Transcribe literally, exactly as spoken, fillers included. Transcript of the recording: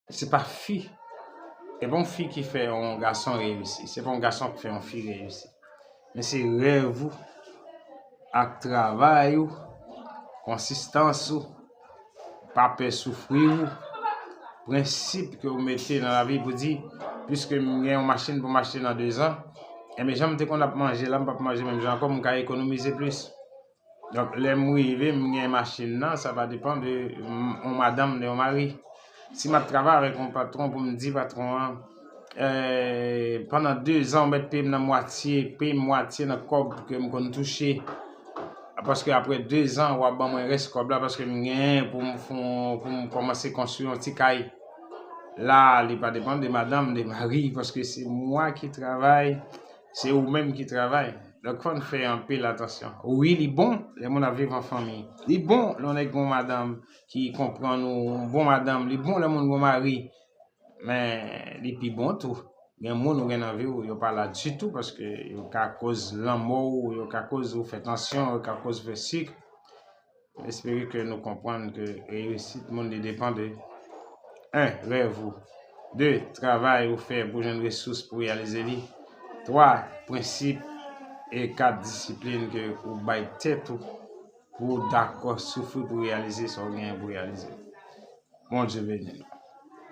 Se pa fi. E pa yon fi ki fè yon gason reyisi. Se pa yon gason ki fè yon fi reyisi. Men se rèv ou ak travay ou, konsistans ou, pa pè soufri ou, prensip ke ou mete nan lavi pou di, piske m gen yon machin pou m achte nan dezan, enben jan m te konn ap manje la, m p ap manje menm jan ankò, m ka ekonomize plis. Donk, lè m rive, m gen machin nan, sa va depann de yon madanm, de yon mari. Si m ap travay avèk yon patwon pou m di patwon an, eh, pandan dezan, ou mèt peye m nan mwatye, peye m mwatye nan kòb ke m konn touche. Paske apre dezan, w ap ban mwen rès kòb la, paske m gen pou m, pou m kòmanse konstwi yon ti kay. La, li pa depann de madanm, de mari, paske se mwa ki travay, se ou menm ki travay. Donk, fò n fè anpil atansyon. Wi, li bon lè moun ap viv an fanmi. Li bon lè yon nèg gon madanm ki konprann ou, yon bon madanm. Li bon lè moun gon mari. Men, li pi bon tou. Gen moun ou gen nan vi w, yo pa la ditou paske yo ka koz lanmò w, yo ka koz ou fè tansyon, yo ka koz ou fè sik. M espere ke nou konprann ke reyisit moun li depann de, en, rèv ou. De, travay ou fè pou jwenn resous pou reyalize li. Twa, prensip. E kat, disiplin ke ou bay tèt ou pou w dakò soufri pou reyalize sa w genyen pou reyalize. Bondye beni nou.